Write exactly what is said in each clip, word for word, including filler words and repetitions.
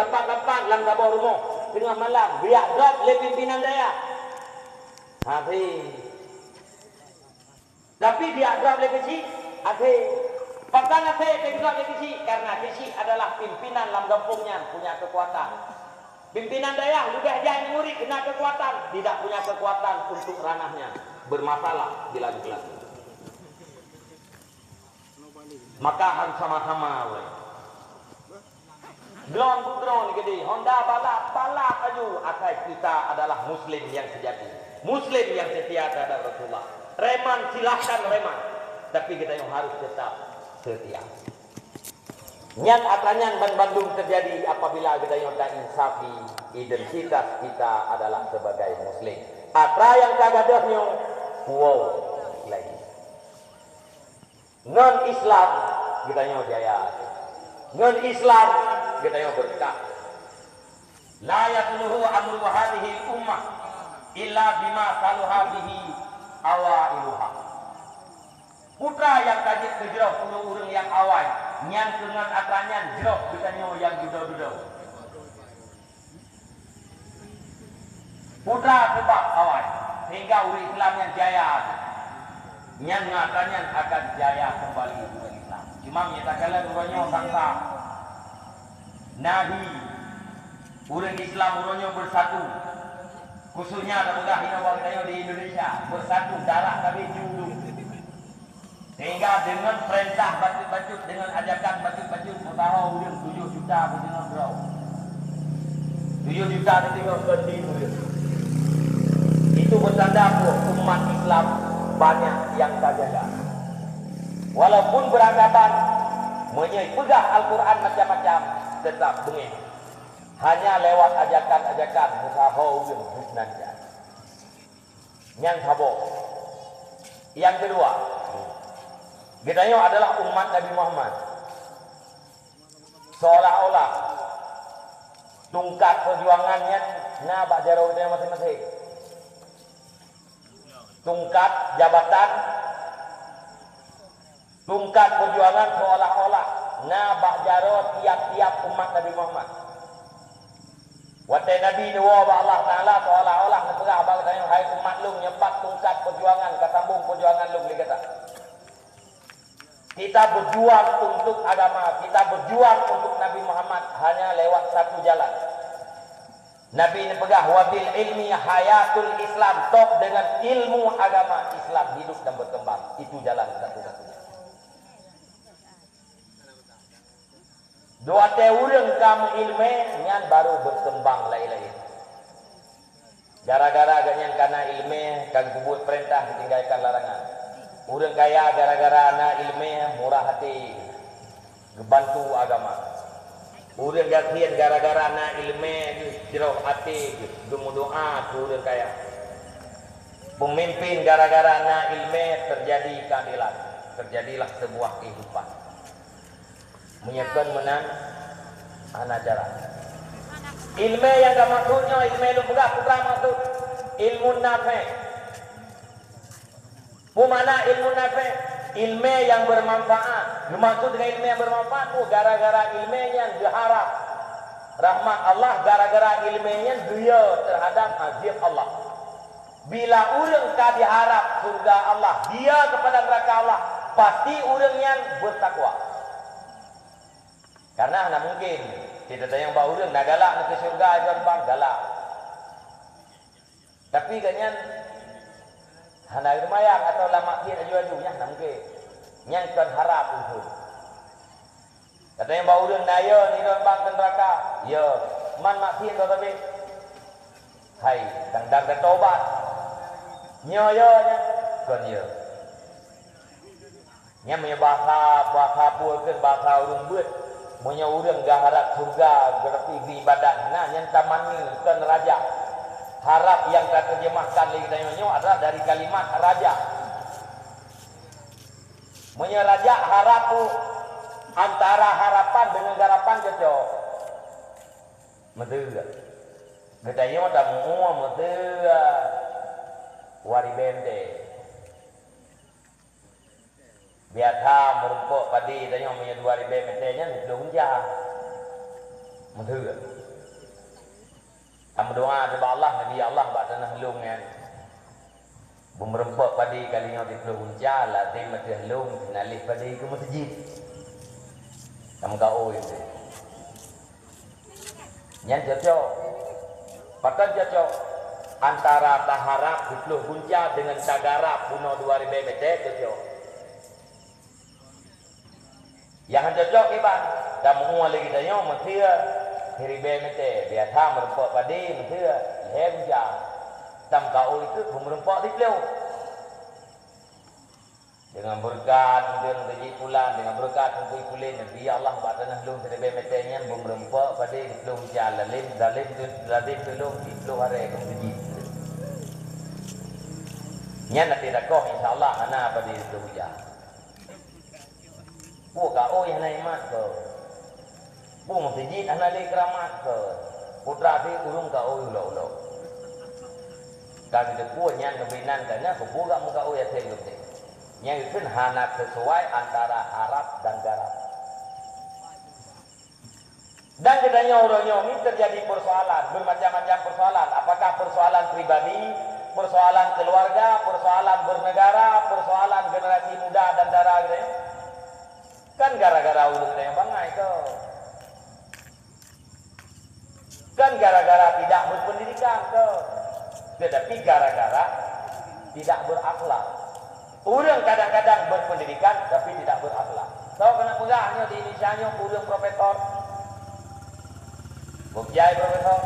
Rapat-rapat lam saboh rumoh teungoh malam, geujak drop lé pimpinan dayah. Habéh. Tapi geujak drop lé keuchik, habéh. Pakon habéh geujak drop lé keuchik? Karena keuchik adalah pimpinan lam gampông nyan punya keukuatan. Pimpinan dayah leubeh jai murit keunan keukuatan, tidak punya keukuatan untuk ranahnya, bermasalah di lagu-lagu. Maka harus sama-sama, weh. Droen ku droen gede, Honda balap, balap laju, asai kita adalah muslim yang sejati, muslim yang setia terhadap Rasulullah. Preman silahkan preman, tapi kita yang harus tetap setia. Nyan atra nyan ban bandum terjadi apabila geutanyoe ta insafi identitas kita adalah sebagai muslim. Atra nyang ka gadôh nyoe, wow, lagi. Ngon Islam geutanyoe jaya. Ngon Islam geutanyoe beureukat. La yasluhu amru hadhil ummah illa bima saluha bihi awailuha. Putra nyang ka jeuet keu jroh ureuëng-ureuëng nyang awai, nyan keuh ngon atra nyan jroh geutanyoe nyang dudoe-dudoe. Putra seubab awai, sehingga ureuëng Islam nyang jaya. Nyan ngon atra nyan akan jaya keumbali ureuëng Islam. Cuma meunyoe takalon uroe nyoe sangka, nabi, ureuëng Islam uroe nyoe beusatu. Khususnya tapeugah inoe bak geutanyoe di Indonesia, beusatu, darah sabe ju dum. Sehingga deungon peurintah bacut-bacut, deungon ajakan bacut-bacut, meusaho ureuëng tujoh juta geudeungoe droe. Tujoh juta geudeungoe kon di ureuëng. Itu beutanda bahwa umat Islam banyak nyang tajaga. Walaupun beuranggapan, meunyoe peugah Al-Quran macam-macam, teutap beungéh. Hanya lewat ajakan-ajakan meusaho ureuëng buet nan nyan. Nyang saboh. Nyang keudua, geutanyoe adalah umat Nabi Muhammad. Seolah-olah tungkat peujuangan nyan na bak jaroe geutanyoe maséng-maséng. Tungkat jabatan, tungkat peujuangan seolah-olah na bak jaroe tiap-tiap umat Nabi Muhammad. Watée Nabi neuwoe bak Allah Taala, seolah-olah neupeugah bak geutanyoe, "Hai umat lôn, nyoe pat tungkat peujuangan, ka sambong peujuangan lôn lé gata." Kita berjuang untuk agama, kita berjuang untuk Nabi Muhammad hanya lewat satu jalan. Nabi neupeugah, "Wabil ilmi hayatul Islam," tok deungon ilmu agama Islam hidup dan berkembang. Itu jalan satu-satunya. Dua watée ureuëng ka meuiéleumé, nyan baru berkembang laén-laén. Gara-gara geuhnyan ka na iéleumé, ka geupeubuet peurintah, geutinggalkan larangan. Ureuëng kaya gara-gara na iéleumé, murah até, geubantu agama. Ureuëng gasien gara-gara na iéleumé, jroh até, geumeudoá keu ureuëng kaya. Peumimpin gara-gara na iéleumé, teujadi keuadelan, teujadilah seubuah keuhidupan. Meunyoe kon meunan, hana cara. Iéleumé nyang ka maksud nyoe, iéleumé lôn peugah peue maksud, ilmu nafé. Peue makna ilmu nafé? Iéleumé nyang bermanfaat. Geumaksud deungon iéleumé nyang bermanfaat, peue gara-gara iéleumé nyan geuharab rahmat Allah, gara-gara iéleumé nyan geuyue teuhadab azab Allah. Bila ureuëng ka diharab syeuruga Allah, dia keupada neuraka Allah, pasti ureuëng nyan beutakwa. Karena hana mungkin, teuntang bak ureuëng na galak neukeu syeuruga, jeuet bang galak. Tapi gobnyan hana seumayang atawa lam maksiat aju-aju, nyan hana mungkin. Nyan kon harab untông. Gata nyang bak ureuëng na yo nidon bang keu neuraka, yo, man maksiat droe sabe. Hai, dang-dang tatobat. Nyoe yo nyan, kon yo. Nyan meunyoe bahasa, bahasa peue kheun, bahasa ureuëng beuet. Meunyoe ureuëng geuharab syeuruga, geureuti geuibadat, nah nyan tamanni, kon raja. Harab nyang tateurjemahkan lé geutanyoe nyoe adalah dari kalimat raja. Meunyoe raja harab tu antara harapan deungon garapan cocok. Meuteue. Geutanyoe tamuoh meuteue dua ribée mètè. Biasa meurumpok padé tanyoe meunyoe dua ribée mètè nyan siplôh unja. Meuheuet. Tameudoa keu Allah, Nabi Allah bak tanoh lôn nyan. Beumeureumpok padé kali nyoe siploh gunca, lazem ateueh lôn sinaleh padé keu meuseujid. Tameugaôi. Nyan cocok. Pakon cocok? Antara taharab siploh gunca deungon tagarab bunoe dua ribèe meter cocok. Nyang hana cocok kiban, tameu'ue lé geutanyoe meuseu siribèe meter, biasa meureumpok padé meuseu lhèe gunca. Tameugaôi teuk beumeureumpok siploh. Deungon beureukat, deungon gaji pulan, deungon beureukat teungku pulen, Nabi Allah bak tanoh lôn siribèe meter nyan beumeureumpok padé siploh gunca, lazem, lazem, lazem teulông siploh arè keu meuseujid. Nyan até takoh, insya Allah hana padé siploh gunca. Peue gaôi hana imat keu? Peue meuseujid hana lé keuramat keu? Putra pih ureueng gaôi ulok-ulok. Ka geuteupeue nyan keubinan ka na keupeue gak meugaôi até geutem. Nyang geukheun hana seusuai antara harab dan garab. Dan geutanyoe uroe nyoe ni teujadi peusoalan, beumacam-macam peusoalan. Apakah peusoalan pribadi, peusoalan keuluwarga, peusoalan beuneugara, peusoalan generasi muda dan dara geutanyoe? Kan gara-gara ureueng nyang bangai keu. Kan gara-gara tidak berpendidikan keu. Tetapi gara-gara tidak berakhlak. Ureueng kadang-kadang berpendidikan tapi tidak berakhlak. Soe keuneuk peugah nyoe di Indonesia nyoe ureueng profesor? Bukjai profesor.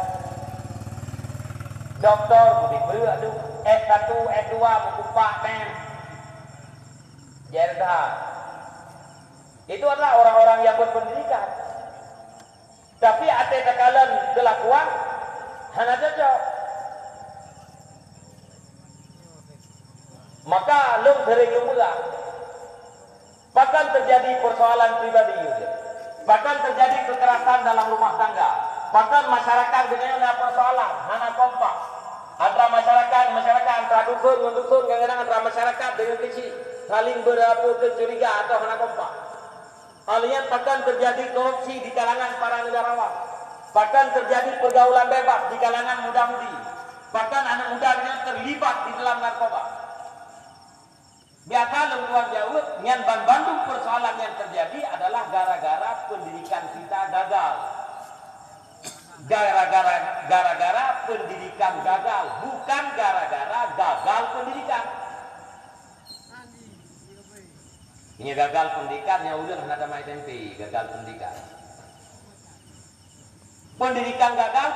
Doktor, budi peue tu? S satu, S dua, meukupak tem. Jenderal. Itu adalah orang-orang yang berpendidikan. Tapi até takalon keulakuan hana cocok. Maka lôn sering lôn peugah, pakon teujadi peusoalan pribadi, pakon teujadi keukerasan dalam rumah tangga, pakon masyarakat geutanyoe na peusoalan, hana kompak. Antara masyarakat, masyarakat antara dukon ngon dukon, kadang-kadang antara masyarakat deungon keuchik saling beurapeue keu curiga atawa hana kompak. Hal nyan pakon teujadi korupsi di kalangan para negarawan, pakon teujadi pergaulan bebas di kalangan muda-mudi, pakon aneuk muda nyan terlibat di dalam narkoba. Biasa lôn tuan jaweueb, nyan banmandum peusoalan nyang teujadi adalah gara-gara peundidikan kita gagal. Gara-gara, gara-gara peundidikan gagal, bukan gara-gara gagal peundidikan. Meunyoe gagal peundidikan, nyan ureueng hana tamat S M P, gagal peundidikan. Peundidikan gagal,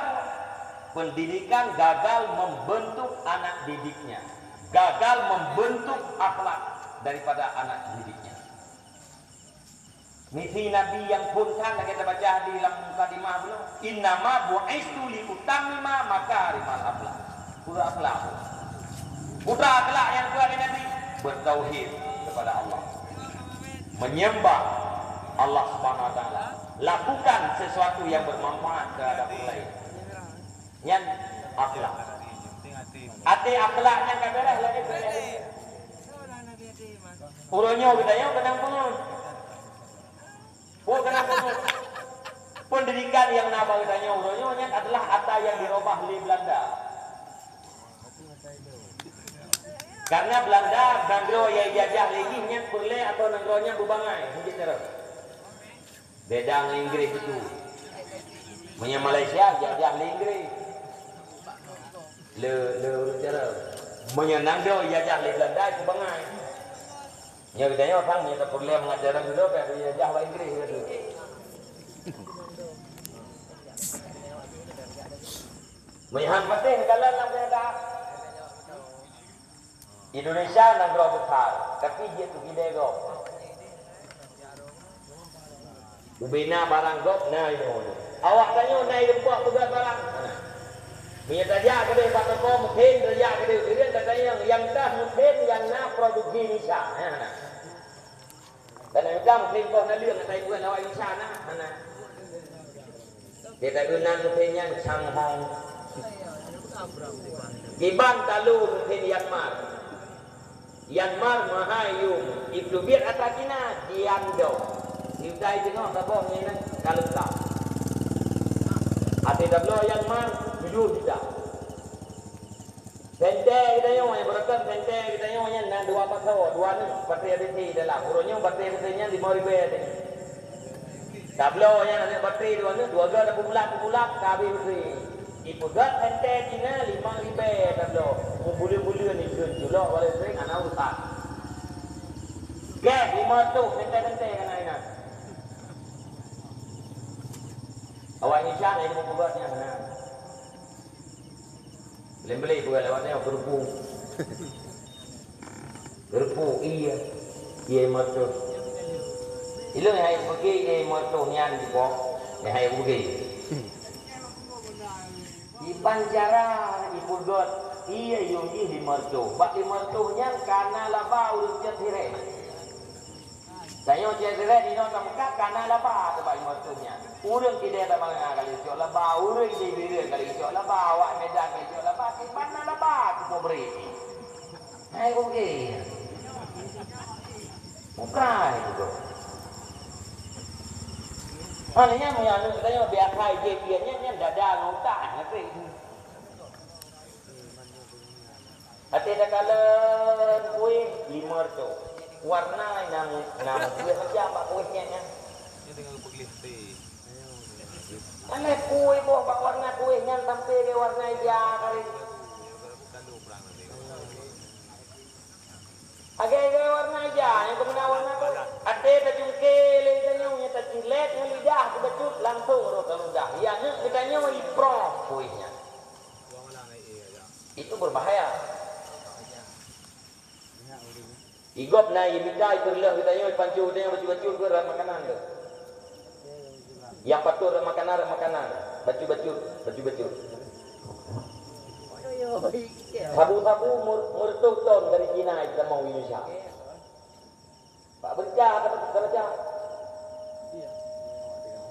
peundidikan gagal membentuk anak didiknya, gagal membentuk akhlak daripada anak didiknya. Misi Nabi nyang phon that lagèe tabaca di lam mukadimah bunoe, "Innama bu'istu li utammima makarimal akhlak." Peue akhlak? Peue akhlak nyang geupeugah lé Nabi? Bertauhid kepada Allah. Menyembah Allah Subhanahu wa Taala. Lakukan sesuatu yang bermanfaat terhadap orang lain. Nyan akhlak. Até akhlak nyan ka bèrèh lagèe bèrèh. Uroe nyoe geutanyoe keunong peungeut. Oh, keunong peungeut. Peundidikan nyang na bak geutanyoe uroe nyoe nyan adalah atra nyang dirubah lé Beulanda. Karena Beulanda nanggroe nyang jajah lé jih nyan peureulèe atau nanggroe nyan beubangai, hanjeuet carông. Beda ngon Inggréh itu. Meunyoe Malaysia jajah lé Inggréh. Le, le ureueng cara. Meunyoe nanggroe jajah lé Beulanda itu bangai. Nyoe geutanyoe sang meunyoe tapeureulèe mangat cara dulu ka jajah bak Inggréh itu. Meunyoe han patéh dalam lam keadaan. Indonesia nanggroe besar, tapi jeuet keu kidée gob. Ubena barang gob na inoe. Awak tanyoe na ireumpok peugah barang. Meunyoe tajak keudeh bak toko mungken tajak keudeh, keudeh tatanyong nyang tah mungken nyang na produksi Indonesia. Nah, nah. Dan nyang tah mungken boh naleueng asai buet lawai Indonesia na. Nah, nah. Di taeu nan mungken nyan Chang Hong. Kiban talu mungken Yanmar. Yanmar meuhai yum, iplubiet atra Cina, Jiando. Yudai teungoh saboh ngieng kaleuka. Até tabloe nyang mar tujoh juta. Senter geutanyoe, nyang beureukan senter geutanyoe nyan na dua pasang, dua nyoe baterai A B C dalam. Uroe nyoe baterai A B C nyan limong ribèe tadi. Tabloe nyan aneuk baterai dua nyoe, dua goe dah peubulat-peubulat ka habéh baterai. Ipeugöt senter Cina limong ribèe tabloe. Meubuleuen-buleuen ikheun culok walai sering hana urusan. Gèh limong reutôh senter-senter ka na inan. Awak Indonesia na ilmu peugöt nyang na. Lem beli bukan lewat nyoe, geureupu. Geureupu, iya. Iya, limong reutôh. Ilôn hai beugi, iya, limong reutôh nyan jiboh. Hai beugi. Iban cara ipeugöt, iya, yum jih limong reutôh. Bak limong reutôh nyan kana laba ureueng cit sirek. Tanyoe cit sirek inoe tameukat kana laba teuh bak limong reutôh nyan. Ureueng kideh tamangat ka lheueh cok laba, ureueng di Bireuen ka lheueh cok laba, awak Medan ka lheueh cok laba, kiban na laba keupeue bri. Hai oke. Bukai tu. Hana nyan meunyoe aneuk tanyoe biasa ije piet nyan, nyan dada ngon utak nyan. Até takalon kueh limong reutôh. Warna nam, nam kueh macam bak kueh nyan, nyan. Alah kueh boh bak warna kueh nyan sampai ke warna ija kali. Agai-agai warna ija nyang keumeuna warna tu. Até tacungke lé geutanyoe nyang tacilet ngon lidah teubacut langsung rot lam ludah. Ya neuk geutanyoe iproh kueh nyan. Itu berbahaya. Igop na imita iteureuloh geutanyoe, ipancôh geutanyoe bacut-bacut keu rot makanan tu. Nyang patut rot makanan, rot makanan. Bacut-bacut, bacut-bacut. Sabu-sabu mur-, meureutôh ton dari Cina itamong Indonesia. Bak beurita ka, ka baca.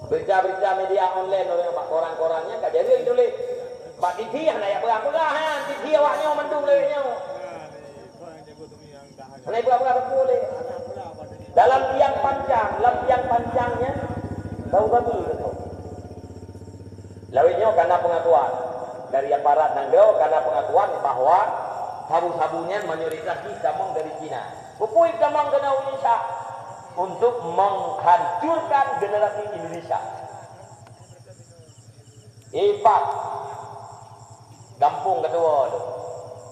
Beurita-beurita media online, orang bak koran-koran nyan ka jareueng tuléh. Bak T V hana jak peugah-peugah nyan, T V awak nyoe mandum lagèe nyoe. Hana peugah-peugah beutôi lé. Dalam tiang pancang, lam tiang pancang nyan, bau babi beutôi. Lawét nyoe kana peungakuan dari aparat nanggroe, kana peungakuan bahwa sabu-sabu nyan mayoritas jih tamong dari Cina. Peue-peue tamong keunoe Indonesia untuk menghancurkan generasi Indonesia. Ipat gampông keudua tu.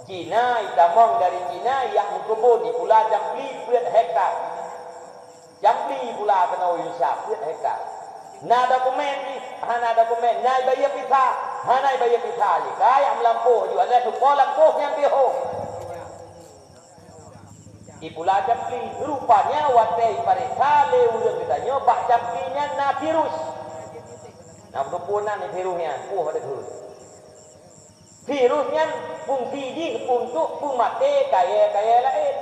Cina itamong dari Cina yak meukeubon di Pula Jampli peuet hektar. Jampli pula keunoe Indonesia peuet hektar. Na dokumen jih, hana dokumen. Na ibayeue visa, hana ibayeue visa jih. Ka yak meulampôh ju, alah supo lampôh nyan pih hom. Ipula Jampli, rupanya watèe ipareksa lé ureueng geutanyoe bak Jampli nyan na virus. Na peuteupeu nan virus nyan, poh ada virus. Virus nyan fungsi jih untuk peumaté kayèe-kayèe laén.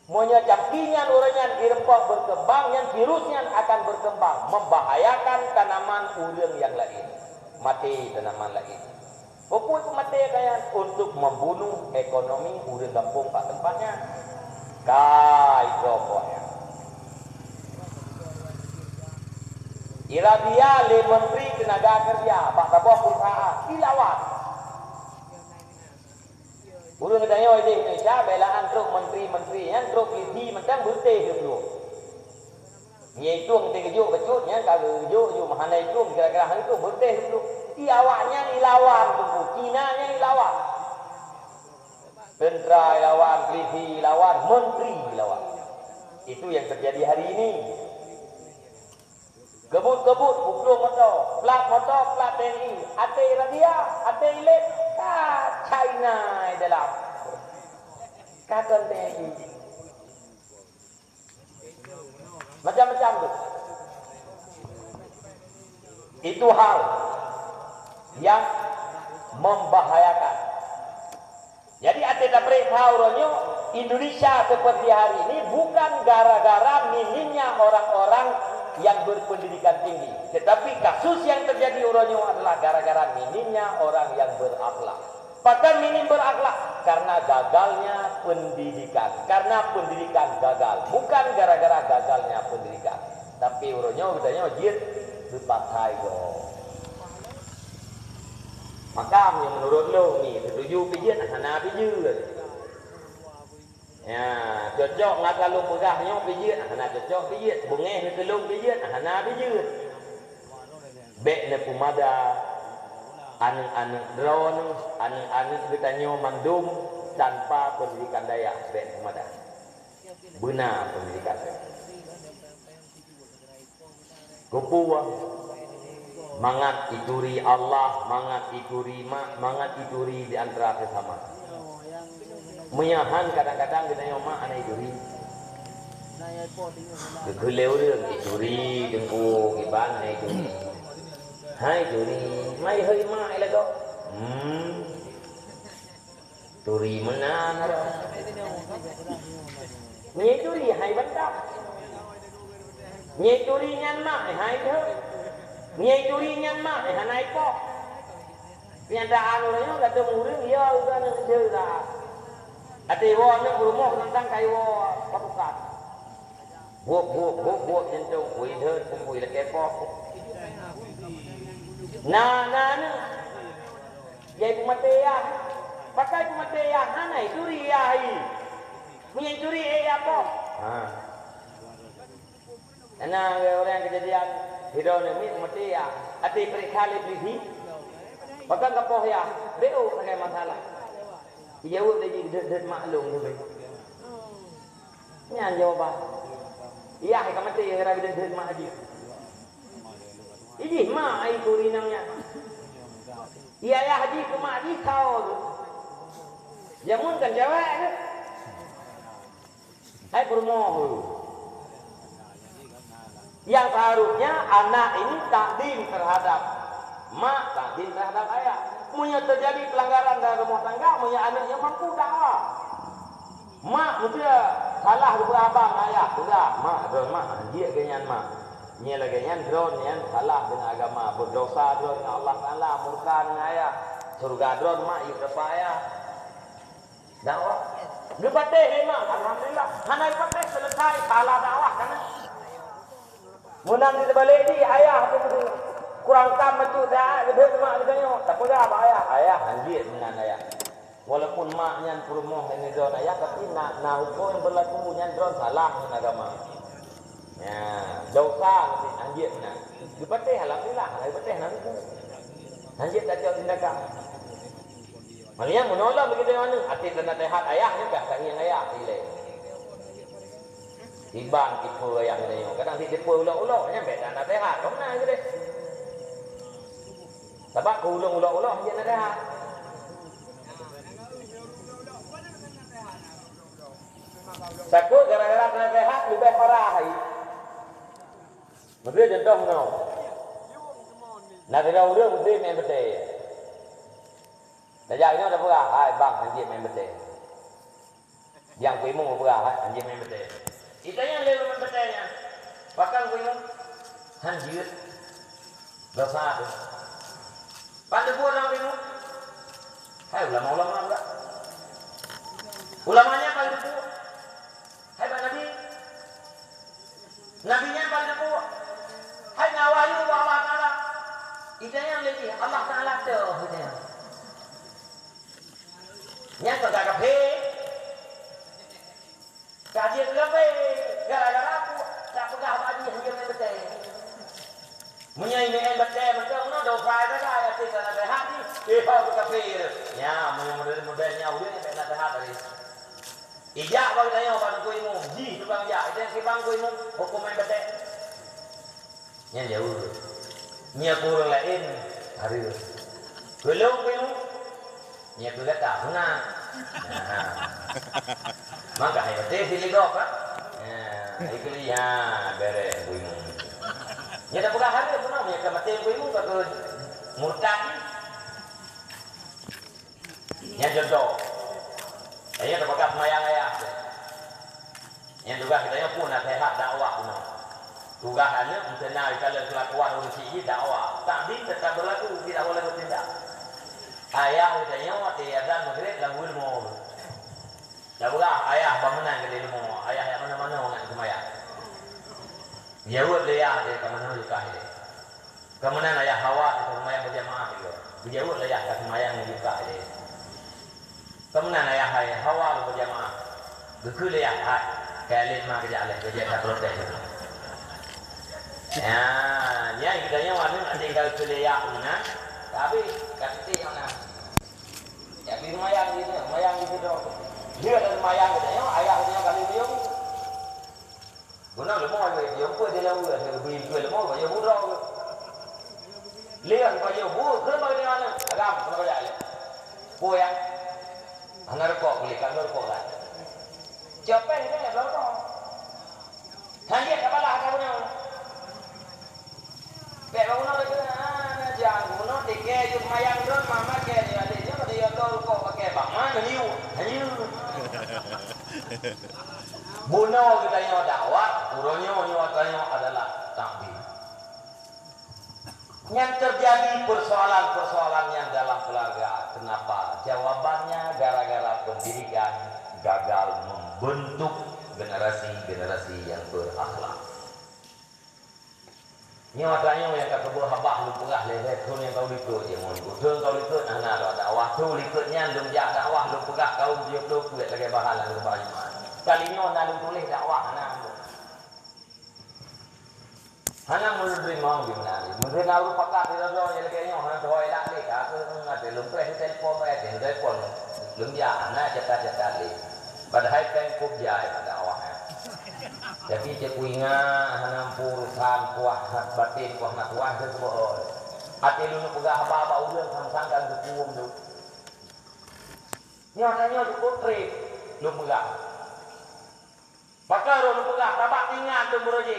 Meunyoe Jampli nyan uroe nyan ireumpok berkembang, nyan virus nyan akan berkembang, membahayakan tanaman ureueng nyang laén. Maté tanaman laén. Peue-peue peumaté kayèe untuk membunuh ekonomi ureueng gampông bak teumpat nyan. Kai droe nyan. Irabia lé Menteri Tenaga Kerja bak saboh perusahaan, ilawan. Ureueng geutanyoe di Indonesia beulaan trok menteri-menteri nyan trok lisi mantong beuteh geubloe. Nyan itong teuh geujok bacut nyan ka geujok ju meuhana itong kira-kira hana itong beuteh geubloe. Di awak nyan ilawan teungku, Cina nyan ilawan. Tentera ilawan, polisi ilawan, menteri ilawan. Itu yang terjadi hari ini. Kebut-kebut, pukul moto, plat moto, plat T N I, até razia, até ilét, ka China dalam. Ka kon T N I. Macam-macam tu. Itu hal yang membahayakan. Jadi, até tapeuriksa uroe nyoe, Indonesia seperti hari ini bukan gara-gara minimnya orang-orang yang berpendidikan tinggi, tetapi kasus yang terjadi uroe nyoe adalah gara-gara minimnya orang yang berakhlak. Pakon minim berakhlak? Karena gagalnya pendidikan. Karena pendidikan gagal, bukan gara-gara gagalnya pendidikan. Tapi uroe nyoe geutanyoe jeuet Pakai goe. Maka meunyoe meunurot lôn ni, seutuju pih jeuet, hana pih jeuet. Ya, cocok ngon lôn peugah nyoe pih jeuet, hana cocok pih jeuet. Beungéh neukeulong pih jeuet, hana pih jeuet. Bék neupeumada aneuëk-aneuëk droeneuh, aneuëk-aneuëk geutanyoe mandum tanpa peundidikan dayah, bék neupeumada. Beuna peundidikan dayah. Keupeue? Mangat ituri Allah, mangat ituri mak, mangat ituri di antara sesama. Meunyoe han, kadang-kadang geutanyoe mak hana ituri. Geukheun lé ureuëng ituri, teungku, kiban hana ituri. Hai turi, mai hôi mak lagoe. Hmm. Turi meunan aro. Meunyoe turi hai bantah. Meunyoe turi nyan mak hai deuh. Meunyoe turi nyan mak hana ipoh. Pernyataan ureuëng nyoe gata ureuëng ya uga nang deuh lah. Até woe nang rumoh tentang kai woe papukat. Buok, buok, buok, buok jantông, kui dheut, kui lakée poh. Na, na, na. Jai peumaté yah. Pakai peumaté yah, hana ituri yah hai. Meunyoe ituri, eh, yah poh. Ha. Na ureuëng keujadian hireuen nyoe peumaté yah. Até peuriksa lé polisi. Pakai ka poh yah. Beu sagai masalah. Ijaweueb lé jih deuet-deuet maklum tu. Nyan jawaban. Yah ka maté gara-gara geudeuet mak jih. Ijih mak ai turi nang nyan. Iya yah jih keu mak jih tao tu. Jameun kan cewek tu. Hai peurumoh tu. Yang seharusnya anak ini takdim terhadap mak, takdim terhadap ayah. Meunyoe terjadi pelanggaran dalam rumah tangga, meunyoe aneuk nyoe mampu dakwah. Mak meusia salah geupeugah bak ayah, peugah, "Mak, droen mak, hanjeuet lagée nyan mak. Nyoe lagée nyan droen nyan salah deungon agama, beudosa droen ngon Allah Taala, murka deungon ayah. Syeuruga droen mak yue keu ayah." Dakwah. Geupatéh lé mak, alhamdulillah. Hana geupatéh, selesai, salah dakwah kana. Meunan di teubalek jih, ayah pun kurang kam bacut, dak geubeuet mak geutanyoe. Tapeugah bak ayah, "Ayah, hanjeuet meunan ayah." Walaupun mak nyan peurumoh ngon droen ayah, tapi na, na huköm nyang beulaku nyan droen salah ngon agama. Ya, dosa meusti hanjeuet meunan. Geupatéh, alhamdulillah, hana geupatéh na huköm. Hanjeuet tacok tindakan. Malah meunoe lom begitu nyoe, até tanda sehat ayah nyoe ka tangieng ayah ilée. Kiban tipe ayah nyoe. Kadang si tipe ulok-ulok nyan bék tanda sehat. Kau na gitu. Sabab keu ulok-ulok hanjeuet na sehat. Takot gara-gara na sehat leubeh parah hai. Meusti contoh nyoe. Na sidroe ureuëng meusti meu'en batée. Tajak inoe tapeugah, "Hai bang, hanjeuet meu'en batée." Nyang kuimu peugah, "Hai, hanjeuet meu'en batée." Itanyong lé ureuëng batée nyan, "Pakon kuimu?" "Hanjeuet. Dosa teuh." "Pakon teupeue ureuëng kuimu?" "Hai ulama-ulama peugah." "Ulama nyan pakon teupeue?" "Hai bak Nabi." "Nabi nyan ban teupeue?" "Hai na wahyu bak Allah Taala." Itanyong lé jih, "Allah Taala toh?" Itanyong. Nyan keu kafé. Ka jeuet keu kafé gara-gara peue? Ka peugah bak jih hanjeuet meu'en batée. Meunyoe meu'en batée mantong nyoe dosa sagai, até ka naseuhat jih, eh, ho keu kafé. Nyan, meunyoe model-model nyan ulée nyang naseuhat tadi. Ijak bak geutanyoe bak Teungku Imum, jih tukang jak, itanyong, "Kiban Teungku Imum, huköm meu'en batée?" Nyan jaweueb. Nyan keu ureuëng laén hareuem. Keu lôn Teungku Imum, nyan keu gata sunat. Nah. Maka hai batée siligok, ha? Nah, ikli, ha, bereh Teungku Imum. Nyan tapeugah hareuem, nyan ka maté Teungku Imum, ka keu murtad. Nyan contoh. Nyan tapeugah seumayang ayah. Nyan tugaih geutanyoe pun naseuhat dakwah bunoe. Tugaih aneuk meukeuna geukalon keulakuan ureuëng syiek jih dakwah. Takdim teutap beulaku, tidak boleh bertindak. Ayah geutanyoe watée azan Maghrib lam buleuen leumo. Tapeugah, "Ayah, bangunan keu leumo. Ayah jak manoe-manoe ngon seumayang." Jaweueb lé yah, "Ka manoe lukah ilée." Keumudian ayah Hawa teuseumayang beujamaah juga. Geujaweueb lé ayah ka seumayang meujukak ilée. Keumudian ayah hai Hawa lôn beujamaah. Geukheun lé ayah hai, kayée lé ma keujak lé, keujak ka protes. Ya, nyan geutanyoe aneuk até ka geukheun lé ayah meunan, tapi ka titik nyoe na. Ya, pi seumayang di sini, seumayang di situ. Dia ada seumayang geutanyoe, ayah geutanyoe ka lheueh meuyuem. Guna leumô, yue peue di laweueng, yue bui peue leumô, yue budok. Liang bak yue bu, keu bak dia mana? Agam, kena bajak lé. Peue ya? Hana rukok boleh, kan rukok kan? Siapa yang kena berapa? Hanya kapalah kamu. Pek bangunan lagi, ah, jangan guna tiket, yuk mayang dron, mama ke, dia ada, dia ada, dia ada rukok pakai, bak mana, liu, hanya. Bunoe geutanyoe dakwah, uroe nyoe nyoe tanyoe adalah takbir. Yang terjadi persoalan-persoalan yang dalam keluarga. Kenapa? Jawabannya gara-gara pendidikan gagal membentuk generasi-generasi yang berakhlak. Nyoe atra nyoe nyang ka keubeuh habah lôn peugah lé lhèe thon nyang ka u likot jih, mon. Thon ka u likot hana lôn dakwah, thon likot nyan lôn jak dakwah, lôn peugah kaum tujoh ploh peuet lagèe bahan lam rupa iman. Kali nyoe na lôn tuléh dakwah hana. Hana meunurot rimong di meunan. Meunurot na ureueng pakat di lôn lagèe nyoe hana tuha ilak lé, ka keuh ngat lôn preh telepon, preh telepon. Lôn jak hana catat-catat lé. Padahai péng kôb jai bak dakwah nyan. Tapi cit kuingat hana mampu urosan, puih that baten, puih that puih that seubeue. Até lôn peugah haba bak ureueng sang-sang ka geukuem lôn. Nyoe tanyoe cukôp trép lôn peugah. Maka lôn peugah, tabak ingat lôn meureuji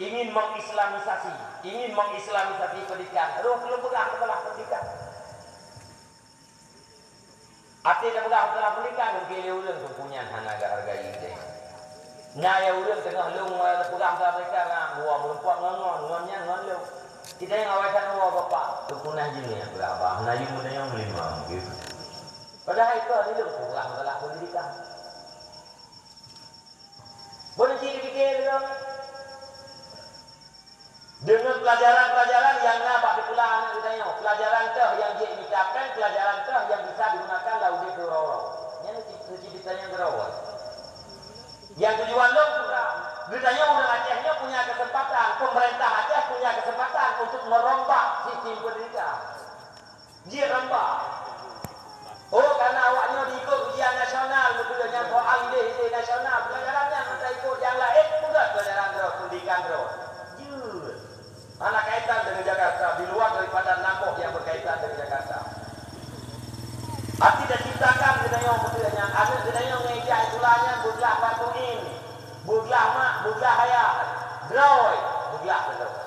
ingin mengislamisasi, ingin mengislamisasi pendidikan. Roh lôn peugah masalah pendidikan. Até tapeugah masalah pendidikan, mungkin lé ureueng teungku nyan hana geuhargai deh. Na ya ureueng teungoh lôn, eh, peugah masalah pendidikan, na dua meurumpok ngon, ngon, ngon nyan, ngon lôn. Kita nyang awai sana wa bapak, teungku nah jih nyan peugah, "Bah, na yum meunyoe meulima," gitu. Padahai keu lôn peugah masalah pendidikan. Boleh cit pike lôn. Deungon pelajaran-pelajaran nyang na bak sikula aneuk geutanyoe, pelajaran teuh nyang jeuet mita péng, pelajaran teuh nyang bisa digunakan lam udép uroe-uroe. Nyan cit, cit geutanyoe keudroe. Nyang tujuan lôn peugah, geutanyoe ureueng Aceh nyoe punya kesempatan, pemerintah Aceh punya kesempatan untuk merombak sistem pendidikan. Jih ramba. Oh, karena awak nyoe diikot ujian nasional, beutôi nyan soal idéh-idéh nasional. Pelajaran nyan mantong ikot nyang laén, peugöt pelajaran droe, pendidikan droe. Jeuet. Hana kaitan dengan Jakarta, di luar daripada enam boh yang berkaitan dengan Jakarta. Até taciptakan geutanyoe beutôi nyan, aneuk geutanyoe ngon ijak sikula nyan beuglah bak tuin, beuglah mak, beuglah ayah, droe, beuglah keudroe.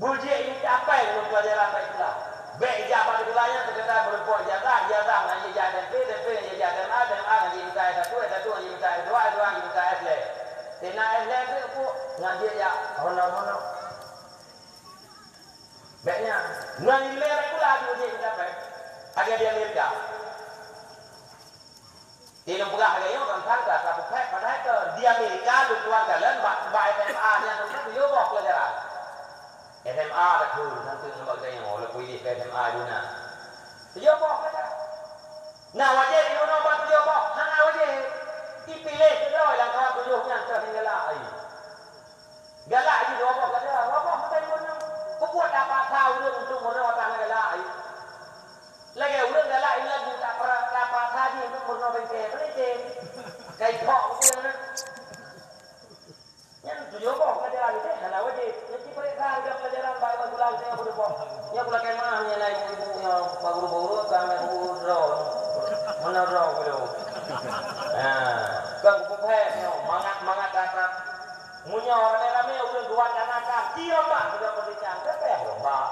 Beujeuet intat péng ngon pelajaran bak sikula. Bèk ijak bak sikula nyan sekedar meurumpok ijazah, ijazah ngon jih jak S M P, S M P ngon jih jak S M A, S M A ngon jih mita S satu, S satu ngon jih mita S dua, S dua ngon jih mita S lhèe. Tina S lhèe pih puk ngon jih jak honor-honor. Bèk nyan. Ngon ilèe bak sikula beujeuet intat péng. Lagèe di Amerika. Di lôn peugah lagèe nyoe, kan sang ka, ka peuphèt, padahai keu di Amerika lôn tuan kalon bak, bak S M A nyan lôn tujoh boh pelajaran. S M A takheun, sang teuk ngon bak geutanyoe, walaupun idéh ke S M A duna. Tujoh boh pelajaran. Na wajéb ibunoe bak tujoh boh? Hana wajéb. Ipiléh keudroe lam kawan tujoh nyan keuh nyang galak. Galak jih dua boh pelajaran, dua boh meutai pun. Keupeue tapaksa ureueng untuk meurunoe hana galak? Lagèe ureueng galak ileumèe tapra-, tapaksa jih untuk meurunoe bengke, peue cit? Kai thok ureueng na. Nyan tujoh boh pelajaran jih hana wajéb. Nyan ci peuriksa hareuga pelajaran bak iban bulan sigoe peuet boh. Nyan pula keumaah nyan na ibu-ibu nyoe, pak guru-guru, kami guru droe. Mana droe guru? Nah, kan kupeugah nyoe, mangat-mangat that-that. Meunyoe ramé-ramé ureueng dua tanakan, jirombak sigoe pendidikan, siapa nyang rombak?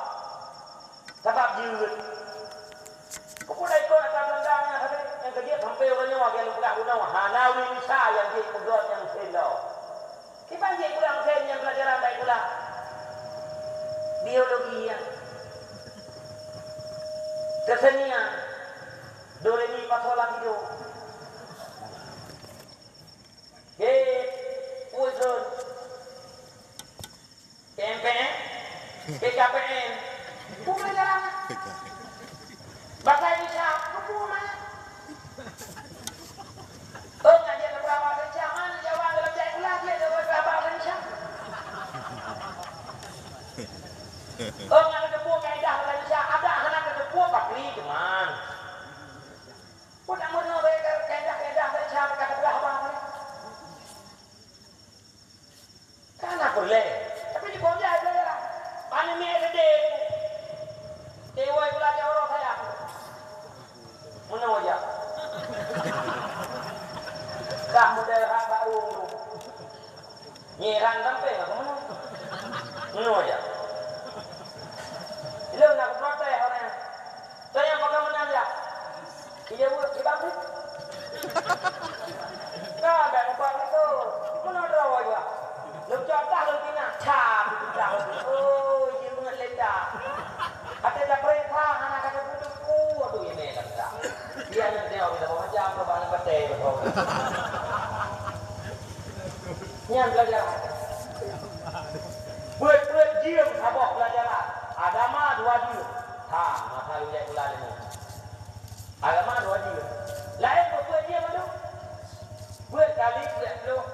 Sabab jeuet. Keupeue ikot atra Beulanda nyan sabe, nyang keujeuet sampoe uroe nyoe lagèe lôn peugah bunoe, hana ureueng Indonesia nyang jeuet peugöt nyang meusén lom. Kiban jeuet peugöt meusén nyang pelajaran bak sikula. Biologi nyan. Kesenian. Do, re, mi, fa, sol, la, si, do. Oke, usun. P M P M, P K P N. Peue pelajaran? Bahasa Indonesia, peue mana? Oh, ngaji bahasa Indonesia, mana Jawa dalam jai ulah dia Jawa bahasa Indonesia. Oh, ngaji teupeue kaidah bahasa Indonesia, ada hana teupeue pakri teman. Pun nak meurunoe kaidah-kaidah bahasa Indonesia, kata belah abang ni. Kan na peureulèe. Tapi di Pontianak belajar lah. Pani mi S D. Dewa gula jawara saya. Meunoe aja. Dah model hak baru. Nyerang sampai nggak kemana? Meunoe aja. Ilong nak protes orang. Saya pakai menang ya. Iya, Bu, di bang tu. Ka, bèk ubak gitu. Mana ada awak juga? Leucok tah leucok nak. Cah, putah. Oh, iya, bangat letak. Kata dah perintah, anak kata putus. Oh, aduh, ini letak. Dia ni dia orang dah macam tu, bang, betul, betul. Nyan pelajaran. Buet-buet jeuem saboh pelajaran. Agama dua jeuem. Ha, masa lujak pula ilmu. Agama dua jeuem. Laén peuet jeuem tu. Peuet kali peuet ploh.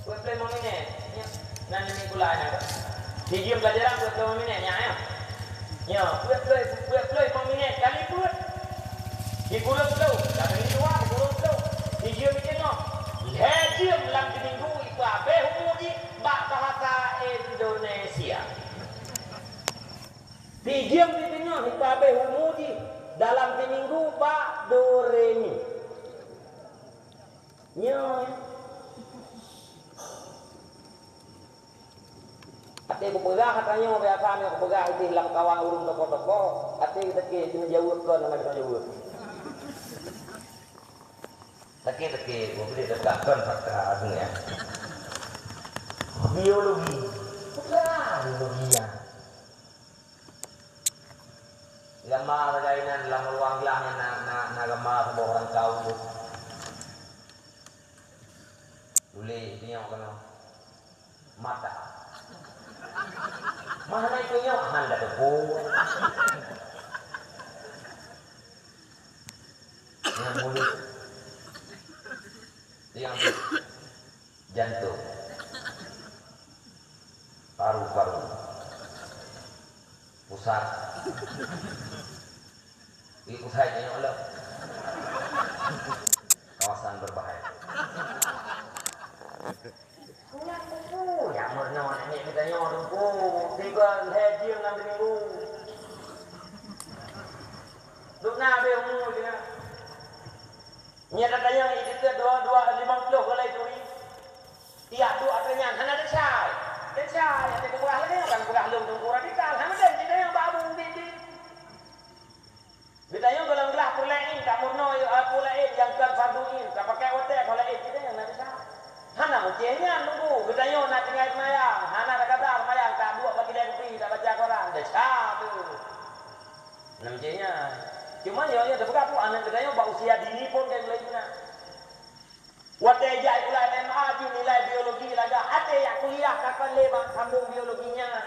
Peuet ploh lima minèt. Nyan, nan lima bulan nyan. Sijeuem pelajaran peuet ploh lima minèt nyan, ya. Ya, peuet ploh, peuet ploh lima minèt kali peuet. Sikureueng ploh, kali dua sikureueng ploh. Sijeuem di teungoh. Lhèe jeuem lam siminggu ipeuabéh umu jih bak bahasa Indonesia. Sijeuem di teungoh ipeuabéh umu jih dalam siminggu bak do re mi. Nyoe. Até kupeugah ata nyoe biasa nyoe kupeugah idéh lam kawan ureueng tokoh-tokoh, até teuke keuneuk jaweueb kon hana keuneuk jaweueb. Teuke-teuke, kupeugah teuka kon fakta nyoe. Biologi. Peugah biologi nyan. Gama sagai nan lam ruang glah nyan na, na, na gama saboh rangkau tu. Tuléh nyoe keunoe. Mata. Mana itu nyoe? Han dak teupeue. Nyan mulut. Yang jantung. Paru-paru. Pusat. Di pusat nyoe lah. Kawasan berbahaya. Nyan Teungku, nyang meurunoe namiet geutanyoe Teungku. Tiga lhèe jeuem lam siminggu. Dum na abéh umu jih nyan. Nyan geutanyoe jiteupeue dua, dua, limong ploh gulai turi. Tiap duek ateueh nyan hana desya. Desya, nyang teupeugah lagèe nyan, kan peugah lôn Teungku radikal. Hana meunan, geutanyoe bak abu ubit-ubit. Geutanyoe gohlom glah peureulèe in, tameurunoe, eh, peureulèe in nyang kon fardu in, tapakèk watèe peureulèe in, geutanyoe na desya. Hana meucéh nyan Teungku, geutanyoe na tinggai seumayang, hana takada seumayang, taduek bak kidai kupi, tabaca Quran, desya tu. Na meucéh nyan. Cuma nyoe, nyoe teupeugah peue aneuk geutanyoe bak usia dini phon ka mulai guna. Watèe jak sikula S M A jih nilai biologi lagak, até jak kuliah kapan lé bak sambông biologi nyan.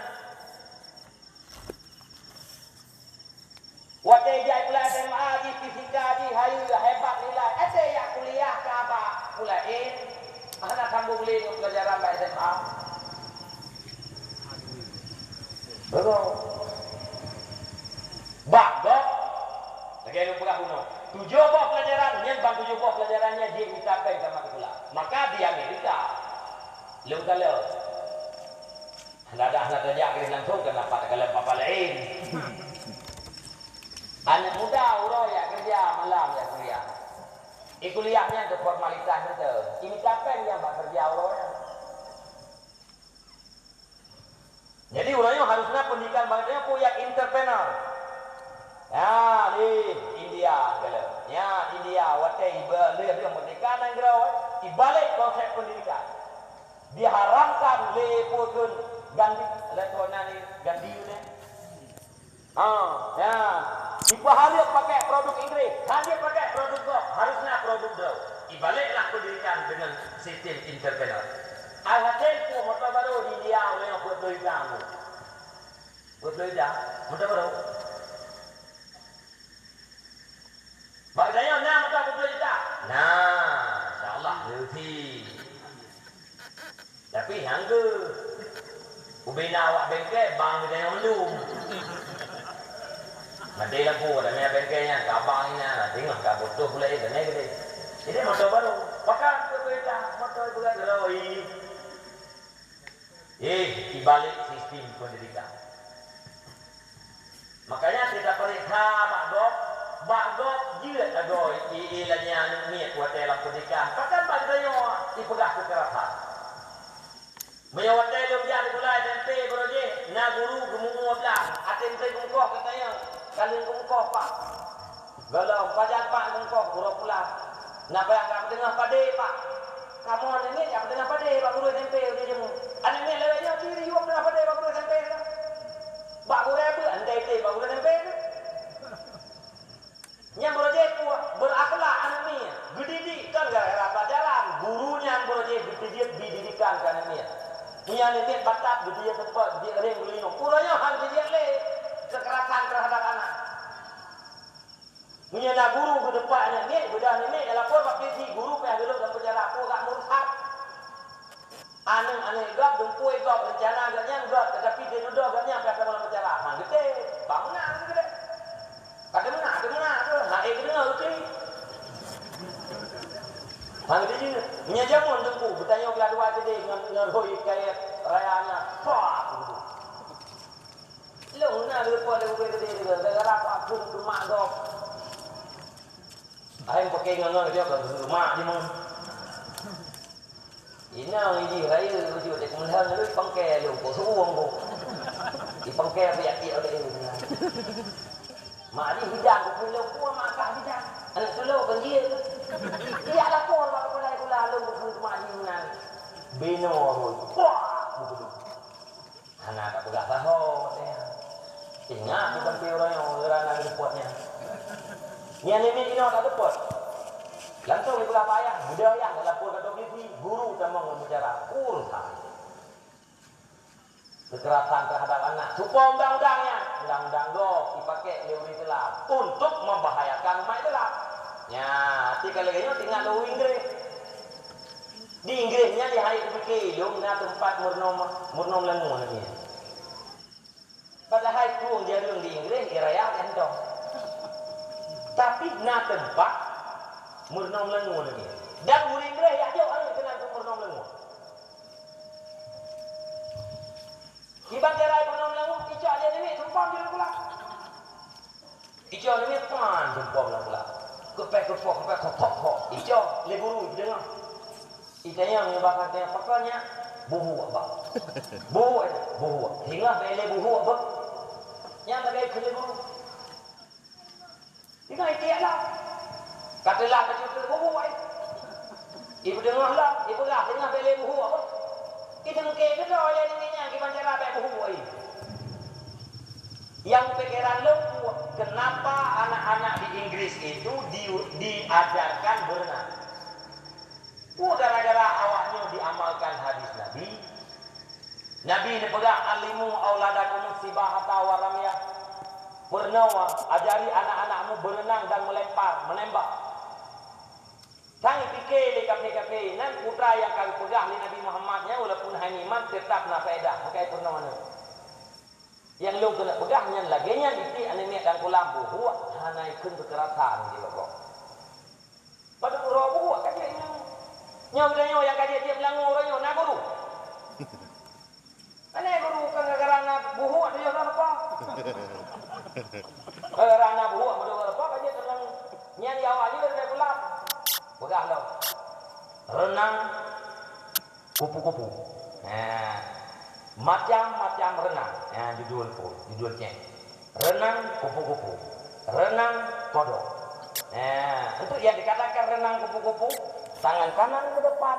Watèe jak sikula S M A jih fisika jih hayeue hebat nilai, até jak kuliah ka bak pula in, hana sambông lé ngon pelajaran bak S M A. Beutôi. Bak gob, lagèe lôn peugah bunoe, tujoh boh pelajaran, nyan ban tujoh boh pelajaran nyan jimita péng sama sikula. Maka di Amerika, lôn kalon, hana dah hana tajak keudéh langsung, kan dapat kalon papa laén. Aneuk muda uroe jak keureuja, malam jak kuliah. Di kuliah nyan keu formalitas mantong. Jimita péng nyang bak keureuja uroe nyan. Jadi, uroe nyoe harus na pendidikan bak geutanyoe peue jak entrepreneur. Ya, di India segala. Ya, India watèe iba lheueh-lheueh merdeka nanggroe, ibalek konsep pendidikan. Diharamkan lé peue kheun Gandhi, lé tuan nyan Gandhi nyan. Ha, ya. Ipeuhareuem pakai produk Inggris, hana pakai produk gob, harus na produk droe. Ibaleklah pendidikan dengan sistem entrepreneur. Alhasil, peue moto baru di India, ureueng peuet ploh juta. Peuet ploh juta, moto baru. Bak geutanyoe na moto peuet ploh juta? Na, insya Allah, leuti. Tapi nyang geu ubena awak bengke, bang geutanyoe mandum. Maté lampu, dah mia bengke nyan, ka bang inan, teungoh ka butuh pula, eh, dan gede. Jadi moto baru, pakai peuet ploh juta, moto berat roi. Eh, di balik sistem pendidikan. Makanya kita periksa bak gob, bak gob jeuet lagoe i, i lanya aneuk miet watée lam pendidikan. Pakon bak geutanyoe ipeugah kekerasan. Meunyoe watée lôn jak sikula S M P baroe jih, na guru geumuwoe blang, até meuteumeukoh keu tanyoe, ka lheueh geumukoh, Pak. Gohlom, pajan Pak geumukoh, uroe pulang. Na payah ka peuteungoh padé, Pak. Kamoe aneuk miet jak peuteungoh padé bak guru S M P uroe jih. Aneuk miet lawét nyoe ciri yue peuteungoh padé bak guru S M P tu. Bak gurée beuet, andai tem bak guru S M P tu. Nyang baroe jih peue, berakhlak aneuk miet, geudidik kon gara-gara pelajaran. Guru nyan baroe jih geuteubiet didikan keu aneuk miet. Meunyoe aneuk miet batat, geuteubiet teupot, geuteubiet réng, geuleunyueng. Uroe nyoe han geuteubiet lé kekerasan terhadap anak. Meunyoe na guru geuteupah aneuk miet, beudoh aneuk miet, lapor bak polisi, guru payah geulok lam penjara, peue gak murtad. Aneuk-aneuk gob, dumpeue gob, reuncana gobnyan gob, teutapi teududoe gobnyan payah tamong lam penjara. Ha, geutem, bang meunan geutem. Ka teumeunak, teumeunak tu, ha, eh, keudeungoe geuklik. Ha, geutem jih. Meunyoe jameun teungku, geutanyoe geulah dua keudeh ngon, ngon rhoi kayèe raya nyan. Pah, teungku. Lôn na geupot lé ubé keudeh, gara-gara pakon keu mak gob. Hai pake ngon-ngon dia kan mak jih mah. Inong jih raya beujeuet dek meulheueng lôn pangke lôn po suong po. Di pangke piak-piak oleh lôn. Mak jih bidang ku lôn po mak kah bidang. Aneuk tulo kan dia. Dia lapor bak kepala sekolah lôn ku mak jih meunan. Beno rhoi. Wah, beutôi. Hana tapeugah sahoe, teuh. Ingat bukon pi uroe nyoe, geurana geupot nyan. Nyan nimiet inoe tateupot. Langsong jipeugah bak ayah, beudôh ayah, geulapor keu polisi, guru tamong lam penjara. Urusan. Kekerasan terhadap anak. Cuba undang-undang nyan. Undang-undang gob jipakèk lé ureueng Islam untuk membahayakan umat Islam. Nya, até ka lagèe nyoe teuingat lé ureueng Inggréh. Di Inggréh nyan di hai kupike lôn na teumpat meurunoe, meurunoe meulangö namiet. Padahai krueng jareueng di Inggréh di raya gantong. Tapi na teumpat meurunoe meulangö namiet. Dan ureueng Inggréh jak jok aneuëk keunan keu meurunoe meulangö. Kiban cara meurunoe meulangö, icok lé namiet sumpah di dalam kulah. Icok namiet pan sumpah lam kulah. Keupéh keupoh, keupéh khok, khok, khok. Icok lé guru jideungoe. Itanyong ngon bak tanyong, "Pakon nyak?" "Buhuk, Bak." "Buhuk, eh?" "Buhuk." "Singoh bèk lé buhuk, beuh." Nyan lagèe kheun lé guru. Singoh itiek lom. Ka teulat bacut buhuk, eh. Ipeudeungoh lom, ipeugah, "Singoh bèk lé buhuk, beuh." Iteumeuké keudroe lé namiet nyan kiban cara bèk buhuk, eh. Nyang pikeran lôn, kenapa anak-anak di Inggris itu di, diajarkan berenang? Peue gara-gara awak nyoe diamalkan hadis Nabi? Nabi neupeugah, "Allimu auladakumus sibahata wa ramyah." Peurunoe, ajari anak-anakmu berenang dan melempar, menembak. Sang pike lé kafé-kafé, nan peue nyang ka geupeugah lé Nabi Muhammad nyan, walaupun hana iman, teutap na faedah, meukai peurunoe nyoe. Nyang lôn keuneuk peugah nyan lagèe nyan, itiek aneuk miet lam kulam buhuk, hana ikheun keukerasan di bak gob. Padub uroe buhuk ka jeuet nyoe. Nyoe geutanyoe nyang ka jeuet-jeuet meulangö uroe nyoe na guru. Pane guru ka gara-gara na buhuk tujoh droe leupah. Gara-gara na buhuk tujoh droe leupah ka jeuet meulangö. Nyan di awak jih leubeh gulap. Peugah lom. Reunang kupu-kupu. Nah, macam-macam reunang. Nah, judul pun, judul ceng. Reunang kupu-kupu. Reunang kodok. Nah, untuk yang dikatakan reunang kupu-kupu, tangan kanan ke depan,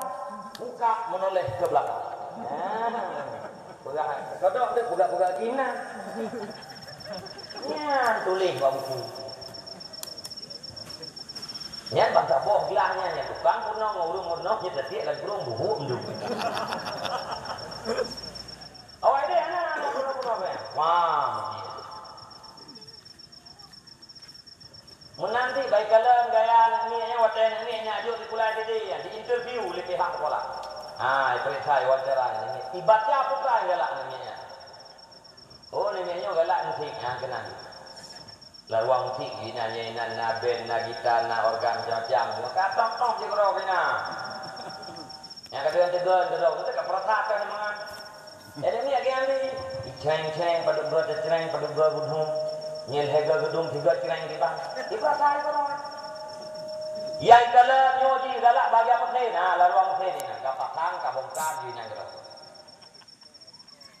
muka menoleh ke belakang. Nah, peugah kodok tu peugah-peugah Cina. Nyan tuléh bak buku. Nyan ban saboh glah nyan, nyan tukang peurunoe ngon ureueng peurunoe, nyan teubiet lam krueng buhuk meudu. Awai deh, hana, hana peurunoe-peurunoe. Wah, Ah, ipeuriksa, iwawancara nyan. Ibaca peue galak nyan. Oh, nyan nyoe galak musik, ah, keunan. Lam ruang musik, inan, inan, na band, na gita, na organ, macam-macam. Maka tong-tong sigoe keunan. Nyang ka teugön, teugön, teugön, ka peurasa ka nyan mangat. Jadi ni lagi ahli. Ceng-ceng, padub dua ceng, padub dua gudong. Nyel hega gedung tiga ceng di bang. Di pasar itu orang. Yang dalam nyoji galak bagi apa sih? Nah, lalu apa sih ni? Nah, kapasang, kabongkar, di nang gedung.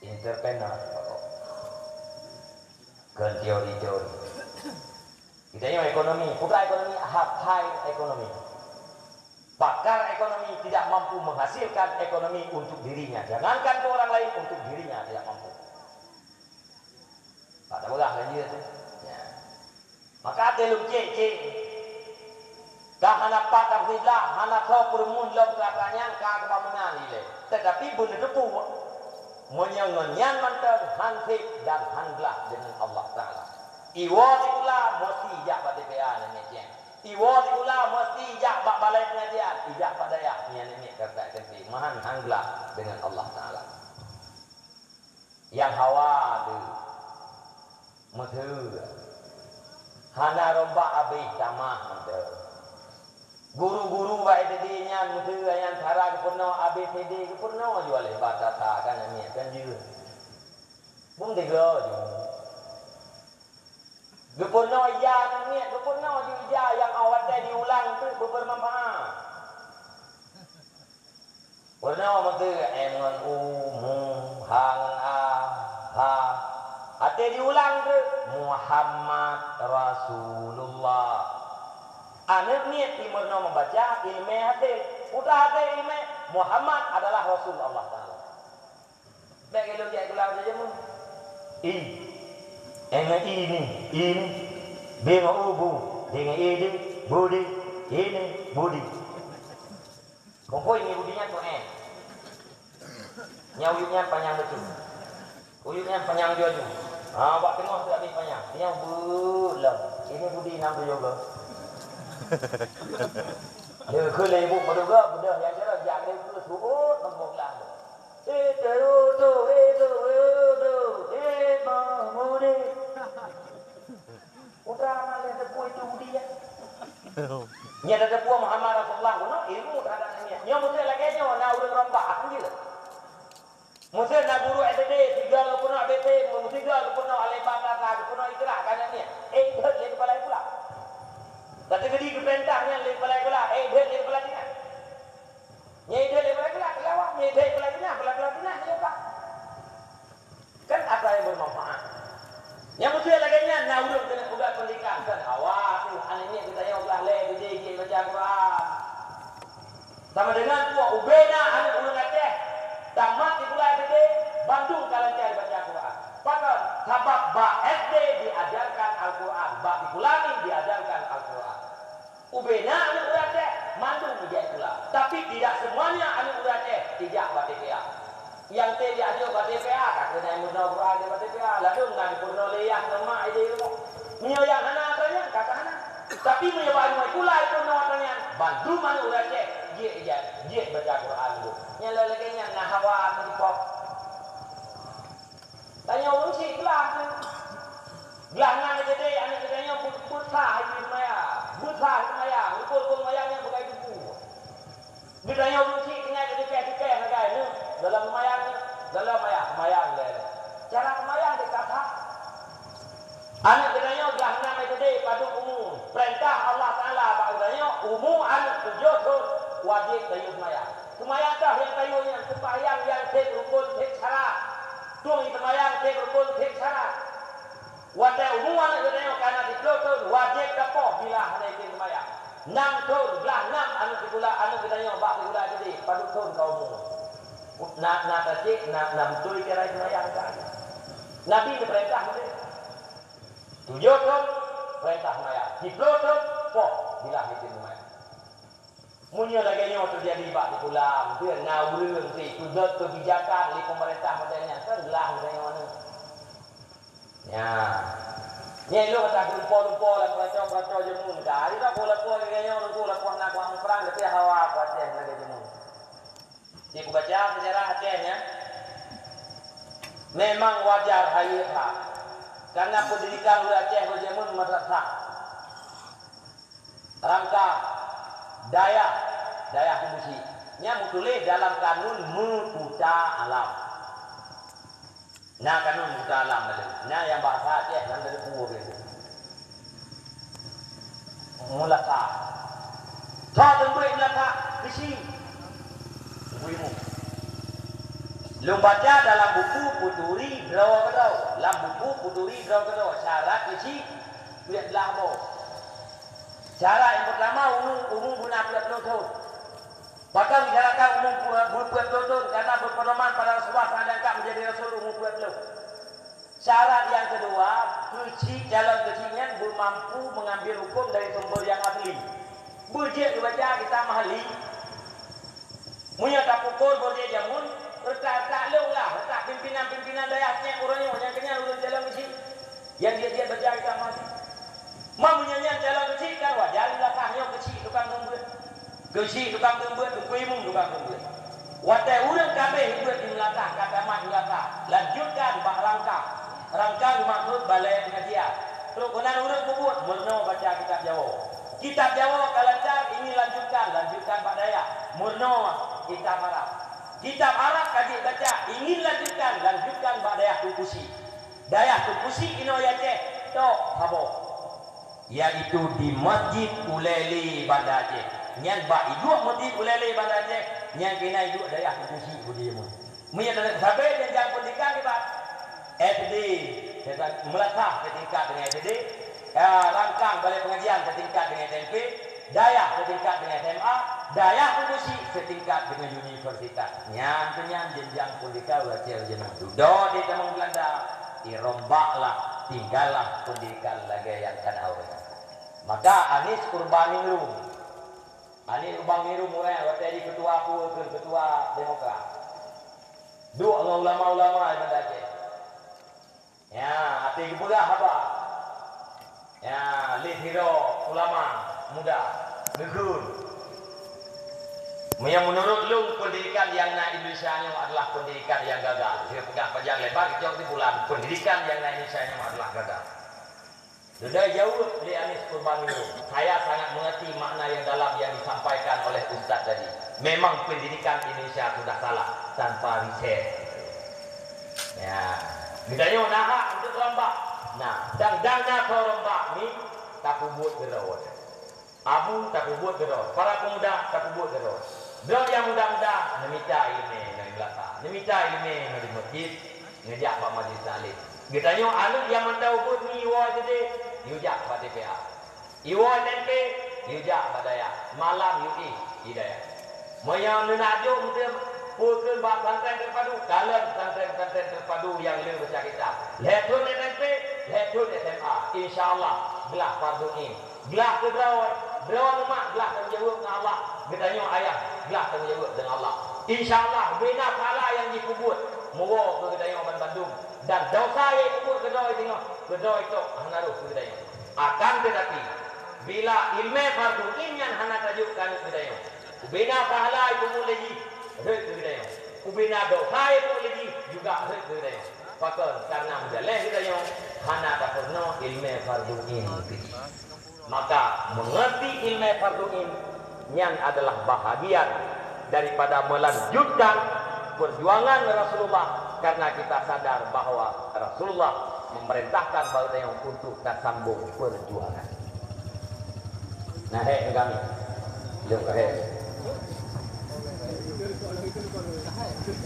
Entrepreneur, pokok. Kan teori-teori. Kita yang ekonomi, bukan ekonomi, hafai ekonomi. Pakar ekonomi tidak mampu menghasilkan ekonomi untuk dirinya, jangankan ke orang lain, untuk dirinya tidak mampu. Tak ada orang lagi tu. Ya. Maka ada lungkit cik. Ka hana pat tablah, hana soe peureumeun lom keu atra nyan ka keubangunan ilée. Tetapi beuneuteupeu, meunyoe ngon nyan mantong han sép dan han glah deungon Allah Taala. Iwoe sikula meusti jak bak T P A nyan ceng. Iwoe sikula meusti jak bak balai pengajian, ijak bak dayah nyan nyan kata keuti. Meuhan han glah deungon Allah Taala. Nyang hawa tu. Meuteue. Hana rombak abéh tamah meuteue. Guru-guru bak S D nyan meuteue nyang cara geupeurunoe A B C D geupeurunoe ju lé bak tata kan miet kan jeuet. Bung tiga ju. Geupeurunoe ija nyan miet, geupeurunoe ju ija nyang awai watée diulang teuk beubeurmanfaat. Peurunoe meuteue, M ngon U, mu, ha ngon a, ha. Até diulang teuk, Muhammad Rasulullah. Aneuk miet imeurunoe meubaca, ileumé até. Udah até ileumé, Muhammad adalah Rasul Allah Taala. Bék ilôn jak gula udah jameun. I. Engai i ni, i ni. Be ngon u bu, dengan i di, budi, ini, budi. Kompoi ni budi nyan tu eh. Nyang uyuek nyan panyang beutôi. Uyuek nyan panyang jua-jua. Ha, bak teungoh tu habéh panyang. Nyang beulam. Ini budi nam tu juga. Dia kena ibu pada juga, bedah yang cara jak dia ke suut nombor gelang tu. Eh, teru tu, eh, tu, eh, tu, eh, bang, budi. Putra malah tepui tu budi ya. Nya ada tepui Muhammad Rasulullah guna ilmu terhadap dunia. Nya mesti lagi nyo na urang rombak aku je. Mesti na guru S D tiga ke pernah B T, mesti tiga ke pernah alai bata ke pernah ikra kan ni. Eh, dah dia kepala pula. Tapi jadi keperintah ni alai kepala pula. Eh, dah dia kepala tinggal. Nyai dah dia kepala pula, nyai dah kepala tinggal, kepala tinggal ni apa? Kan apa yang bermanfaat? Nyang beutôi lagèe nyan, na ureueng keuneuk peugah pendidikan, kan awak tu, aneuk miet geutanyoe glah lé geude jih baca Quran. Sama dengan tuwoe ubé na aneuk ureueng Aceh, tamat sikula SD, bandum ka lancar baca Quran. Pakon? Sabab bak SD diajarkan Al-Quran, bak sikula ni diajarkan Al-Quran. Ubé na aneuk ureueng Aceh, mandum ijak sikula. Tapi tidak semuanya aneuk ureueng Aceh ijak bak TPA. Nyang teuh ijak jok bak TPA, ka keuh na meurunoe Quran di bak TPA. Ladôm na geupurunoe lé yah ngon mak idéh rumoh. Meunyoe nyang hana atra nyan, ka keuh hana. Tapi meunyoe bak aneuk sikula ipurunoe atra nyan, bandum aneuk ureueng Aceh jeuet ijak, jeuet baca Quran dulu. Nyang lagèe nyan na hawa aneuk jipok. Tanyoe ureueng chik glah nyan. Glah nyan jadi aneuk geutanyoe beu-, beusah jih seumayang. Beusah jih seumayang. Rukon-rukon seumayang nyan beukai tuku. Geutanyoe ureueng chik ingat geutikeh-tikeh sagai nyoe. Dalam seumayang nyoe. Dalam seumayang, seumayang lé. Cara seumayang dikata. Aneuk geutanyoe glah nyan jadi padum umu. Peurintah Allah Taala bak geutanyoe, umu aneuk tujoh thon wajéb tayue seumayang. Seumayang kah nyang tayue nyan, seumayang nyang seb rukon, seb syarat. Tueng seumayang seb rukon, seb syarat. Watèe umu aneuk geutanyoe ka na siplôh thon, wajéb tapoh bila hana izin seumayang. Nam thon, glah nam aneuk sikula, aneuk geutanyoe bak sikula SD, padum thon ka umu. Na, na tacék, na, na beutôi cara seumayang ka. Nabi geupeurintah model. Tujoh thon, peurintah seumayang. Siplôh thon, poh bila izin seumayang. Meunyoe lagèe nyoe teujadi bak sikula, mungken na ureueng pih peugöt keubijakan lé peumeurintah model nyan, kan glah geutanyoe aneuk. Nya. Nyan lôn ata geulumpo-lumpo lam peuraco-peuraco jameun ka. Ari ka peue lapoe lagèe nyoe, lôn peue lapoe na kuang prang, tapi hawa kuaséh lagèe jameun. Di kubaca sejarah Aceh nyan, memang wajar hayeu that. Karena pendidikan ureuëng Aceh beujameun madrasah. Rangka dayah, dayah Teungku Chik. Nyan meutuléh dalam kanun meukuta alam. Na kanun meukuta alam ada. Na nyang bahasa Aceh nan dari pue gitu. Mulaka. Tho teumbui mulaka keuchik. Ibu-ibu. Lôn baca dalam buku Peuturi Droe Keudroe. Lam buku Peuturi Droe Keudroe, syarat keuchik peuet blah boh. Syarat nyang pertama, umu, umu beuna peuet ploh thon. Pakon disyaratkan umu peuet ploh thon? Karena berpedoman pada Rasulullah saat diangkat menjadi Rasul umu peuet ploh. Syarat nyang keudua, keuchik, calon keuchik nyan beumampu mengambil hukum dari sumber yang asli. Beujeuet geubaca kitab Mahalli. Meunyoe tapukon beujeuet jameun, reutak-reutak lôn lah, reutak pimpinan-pimpinan dayah nyang uroe nyoe nyang keunyan ureuëng calon keuchik. Nyang jeuet-jeuet baca kitab Mahalli. Meunyoe nyan calon keuchik kan wajar, meunyoe keuchik tukang keumbeuet. Keuchik tukang keumbeuet, teungku imum tukang keumbeuet. Watée ureuëng ka abéh beuet di meunasah, ka tamat meunasah, lanjutkan bak rangka. Rangka geumaksud balée pengajian. Trok keunan ureuëng peubuet, meurunoe baca kitab Jawoe. Kitab Jawoe ka lancar, ingin lanjutkan, lanjutkan bak dayah. Meurunoe kitab Arab. Kitab Arab ka jeuet baca, ingin lanjutkan, lanjutkan bak dayah Teungku Chik. Dayah Teungku Chik inoe i Aceh, tok saboh. Yaitu di Masjid Ulée Lé Banda Aceh. Nyan bak iduek Masjid Ulée Lé Banda Aceh, nyan keunan iduek dayah Teungku Chik beude nyoe. Meunyoe taneuk sabe jenjang pendidikan kiban, S D, meunasah setingkat dengan S D, ya, rangkang balée pengajian setingkat dengan S M P, dayah setingkat dengan S M A, dayah Teungku Chik setingkat dengan universitas. Nyan keuh nyan jenjang pendidikan ureuëng Aceh jinoe. Dudoe di tamong Beulanda, irombaklah, tinggallah pendidikan lagée nyang kana ureuëng. Maka Anies Urbaningrum, Anies Urbaningrum ureuëng watée di ketua apa keu ketua Demokrat. Duek ngon ulama-ulama di Banda Aceh. Ya, até geupeugah haba. Ya, lé sidroe ulama muda geukheun. Meunyoe meunurot lôn, pendidikan nyang na Indonesia nyoe adalah pendidikan nyang gagal. Saya peugah panjang lebar, keucok simpulan, pendidikan nyang na Indonesia nyoe adalah gagal. Sudah jaweueb lé Anies Urbaningrum. Saya sangat mengerti makna yang dalam yang disampaikan oleh Ustaz tadi. Memang pendidikan Indonesia sudah salah tanpa riset. Ya. Geutanyoe na hak untuk rombak. Nah, dan dang na soe rombak ni tapeubuet keudroe. Abu tapeubuet keudroe, para pemuda tapeubuet keudroe. Droe nyang muda-muda neumita iéleumé ngon di meunasah, neumita iéleumé ngon di meuseujid, neujak bak majlis taklim. Geutanyoe aneuk nyang mantong beuet ni iwoe sideh, yue jak bak T P A. Iwoe S M P, yue jak bak dayah. Malam yue éh di dayah. Meunyoe neunak jok meuteumé peue kheun bak pesantren teupadu, kalon pesantren-pesantren teupadu nyang le baca kitab. Lhèe thon S M P, lhèe thon S M A. Insya Allah, glah fardhu ain. Glah keu droe, droe ngon mak glah tanggong jaweueb ngon Allah. Geutanyoe ayah glah tanggong jaweueb deungon Allah. Insya Allah, bubena pahala nyang jipeubuet muwoe keu geutanyoe banmandum. Dan desya nyang jipeubuet keu droe singoh, keu droe tok hana rhoh keu geutanyoe. Akan teutapi, bila iéleumé fardhu ain nyan hana tajok keu aneuk geutanyoe, bubena pahala nyang jipeubuet lé jih rhot keu geutanyoe. Bubena desya nyang jipeubuet lé jih juga rhot keu geutanyoe. Pakon? Karena meujaléh geutanyoe hana tapeurunoe iéleumé fardhu ain keu jih. Maka, mengerti iéleumé fardhu ain nyan adalah bahagian daripada melanjutkan perjuangan Rasulullah, karena kita sadar bahwa Rasulullah memerintahkan bak geutanyoe untuk tasambong perjuangan. Nah, hék kami. Lôn ka hék.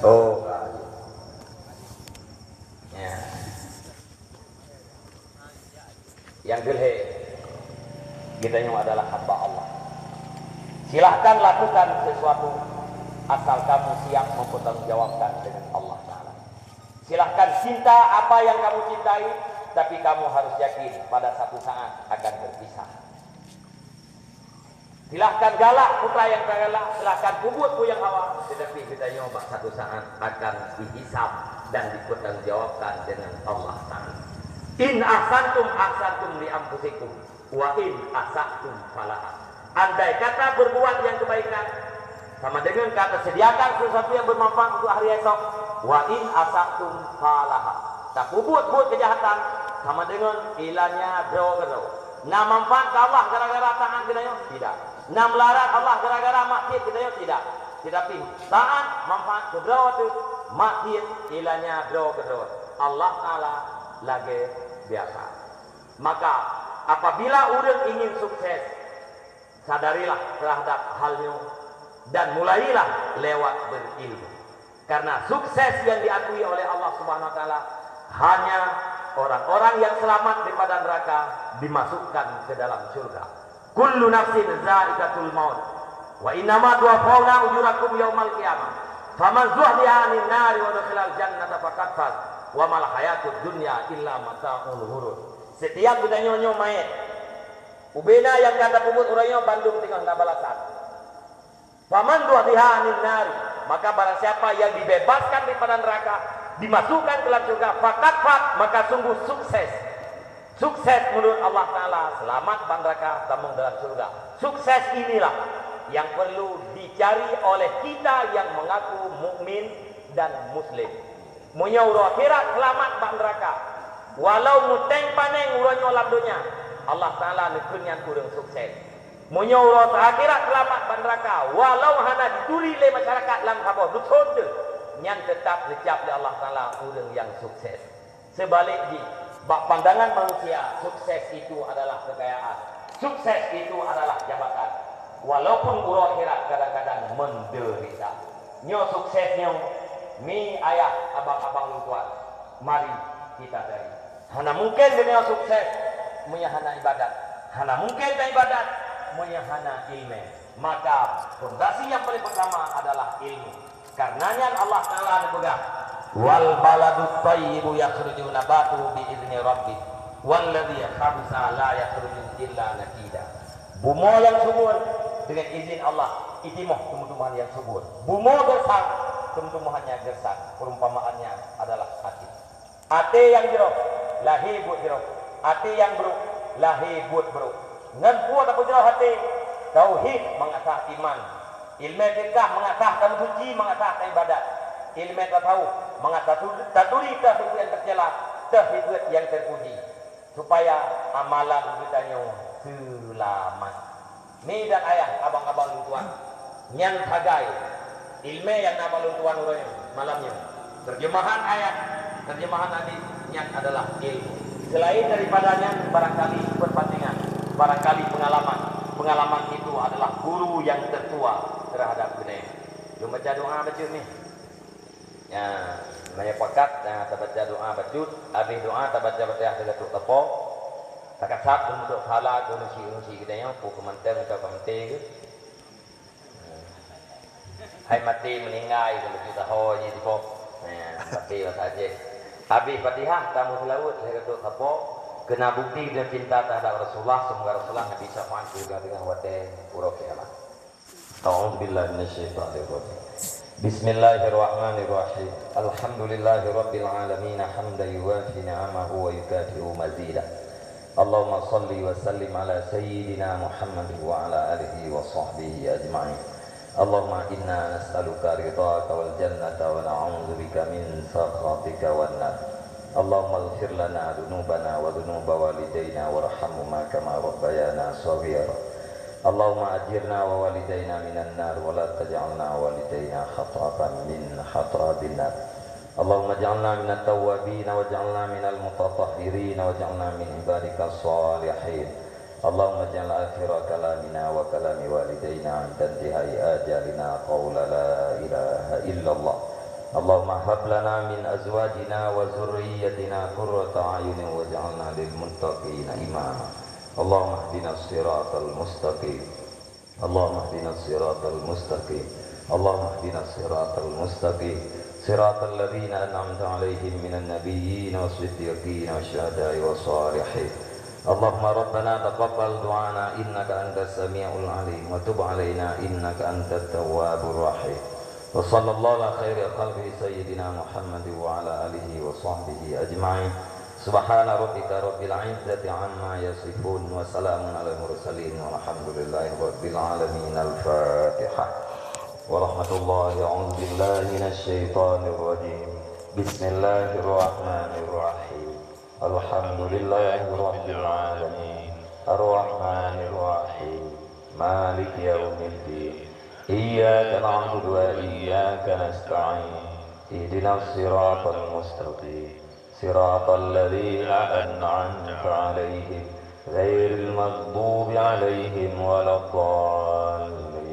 Oh, ka. Ya. Yang keulhèe, geutanyoe adalah hamba Allah. Silahkan lakukan sesuatu asal kamu siap mempertanggungjawabkan dengan Allah Ta'ala. Silahkan cinta apa yang kamu cintai, tapi kamu harus yakin pada satu saat akan berpisah. Silahkan galak peue nyang tagalak, silahkan peubuet peue nyang hawa, tetapi geutanyoe bak satu saat akan dihisab dan dipertanggungjawabkan dengan Allah Ta'ala. In ahsantum ahsantum li anfusikum, wa in asa'tum falaha. Andai kata berbuat yang kebaikan, Sama deungon ka teuseudiakan sesuatu nyang beumanfaat untuk hari esok. Wa in asa'tum falaha. Tapeubuet buet keujahatan, sama deungon ilanya droe keudroe. Na manfaat keu Allah gara-gara taat geutanyoe? Tidak. Na meularat Allah gara-gara maksiat geutanyoe? Tidak. Tetapi taat manfaat keu droe teuh, maksiat ilanya droe keudroe. Allah Taala lagée biasa. Maka, apabila ureuëng ingin sukses, sadarilah terhadap hal nyoe dan mulailah lewat berilmu. Karena sukses yang diakui oleh Allah Subhanahu wa taala hanya orang-orang yang selamat daripada neraka dimasukkan ke dalam surga. Kullu nafsin za'iqatul maut. Wa innama tuwaffawna ujurakum yaumal qiyamah. Faman zuhziha 'anil nari wa udkhilal jannata faqad faz. Wa mal hayatud dunya illa mata'ul ghurur. Setiap geutanyoe nyoe manyét. Ubena nyang ka tapeubuet uroe nyoe bandum teungoh na balasan. Faman zuhziha 'anil nari, maka barang siapa yang dibebaskan daripada neraka, dimasukkan ke dalam surga, faqad faz, maka sungguh sukses. Sukses menurut Allah Taala, selamat bak neraka, tamong dalam surga. Sukses inilah yang perlu dicari oleh kita yang mengaku mukmin dan muslim. Meunyoe uroe akhirat seulamat bak neuraka, walau muteng paneng uroe nyoe lam donya, Allah Taala neukheun nyan ureuëng sukses. Meunyoe uroe akhirat seulamat bak neuraka, walau hana jituri lé masyarakat lam saboh dusun teuh, nyan teutab neucab lé Allah Taala ureuëng nyang sukses. Seubalek jih, bak pandangan manusia, sukses itu adalah kekayaan. Sukses itu adalah jabatan. Walaupun uroe akhirat kadang-kadang menderita. Nyoe sukses nyoe, mi ayah abang-abang lôn tuan. Mari kita cari. Hana mungken donya sukses meunyoe hana ibadat. Hana mungken taibadat meunyoe hana ileumèe. Maka fondasi nyang paling pertama adalah ilmu. Karena nyan Allah Taala neupeugah, "Wal baladut thayyibu yakhruju nabatuhu bi idzni rabbih, walladzi khabutha la yakhruju illa nakida." Bumoe nyang subur, deungon izin Allah, itimoh teumeutumohan nyang subur. Bumoe geusang, teumeutumohannya geusang. Perumpamaannya adalah hati. Até nyang jroh, lahé buet jroh. Até nyang brok, lahé buet brok. Ngon peue tapeujroh até? Tauhid mangat that iman. Ileumèe fiqah mangat that tameusuci, mangat that taibadat. Ileumèe tasawuf mangat tatu-, taturi teuh peue nyang teucela, teuh peue nyang teupuji. Supaya amalan geutanyoe seulamat. Mi dan ayah, abang-abang lôn tuan, nyan sagai ileumèe nyang na bak lôn tuan uroe nyoe, malam nyoe. Terjemahan ayat, terjemahan hadis, nyan adalah ilmu. Selain daripada nyan, barangkali perbandingan, barangkali pengalaman. Pengalaman itu adalah guru yang tertua terhadap geutanyoe. Lôn baca doa bacut ni. Nyan, meunyoe pakat, nyan, tabaca doa bacut, abéh doa tabaca Fatihah sigatok sapo. Takasab meunurot pahala keu manusia-manusia geutanyoe, peue keu mantong atawa keu maté keu. Hai maté meuninggai keu maté taho jih sipo. Nyan, maté basa Aceh. Abéh Fatihah tameuseulaweuet sigatok sapo, keu na bukti dan cinta terhadap Rasulullah, semoga Rasulullah Nabi syafaat keu geutanyoe watèe uroe kiamat. أعوذ بالله من الشيطان الرجيم. بسم الله الرحمن الرحيم. الحمد لله رب العالمين، حمدا يوافي نعمه ويكافئ مزيده. اللهم صل وسلم على سيدنا محمد وعلى آله وصحبه أجمعين. اللهم إنا نسألك رضاك والجنة ونعوذ بك من سخطك والنار. اللهم اغفر لنا ذنوبنا وذنوب والدينا وارحمهما كما ربيانا صغيرا. اللهم أجرنا ووالدينا من النار ولا تجعلنا ووالدينا حطبا من حطب النار. اللهم اجعلنا من التوابين واجعلنا من المتطهرين واجعلنا من عبادك الصالحين. اللهم اجعل آخر كلامنا وكلام والدينا عند انتهاء آجالنا قول لا إله إلا الله. اللهم هب لنا من أزواجنا وذريتنا قرة أعين واجعلنا للمتقين إماما. اللهم اهدنا الصراط المستقيم. اللهم اهدنا الصراط المستقيم. اللهم اهدنا الصراط المستقيم. صراط الذين أنعمت عليهم من النبيين والصديقين والشهداء والصالحين. اللهم ربنا تقبل دعانا إنك أنت السميع العليم وتب علينا إنك أنت التواب الرحيم. وصلى الله على خير خلقه سيدنا محمد وعلى آله وصحبه أجمعين. سبحان ربك رب العزة عما يصفون وسلام على المرسلين والحمد لله رب العالمين. الفاتحة. ورحمة الله. أعوذ بالله من الشيطان الرجيم. بسم الله الرحمن الرحيم. الحمد لله رب العالمين. الرحمن الرحيم. مالك يوم الدين. إياك نعبد وإياك نستعين. اهدنا الصراط المستقيم. صراط الذين أنعمت عليهم غير المغضوب عليهم ولا الضالين.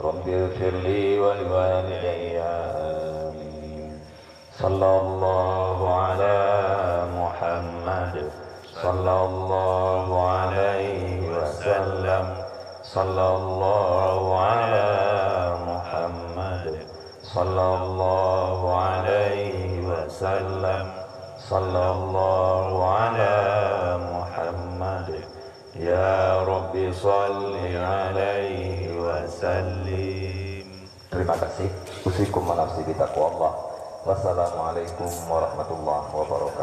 رب اغفر لي ولوالدي. آمين. صلى الله على محمد. صلى الله عليه وسلم. صلى الله على محمد. صلى الله عليه وسلم. صلى الله على محمد. يا رب صل عليه وسلم. Terima kasih. Usikum wa nafsi bitaqwallah. Wassalamualaikum warahmatullahi wabarakatuh.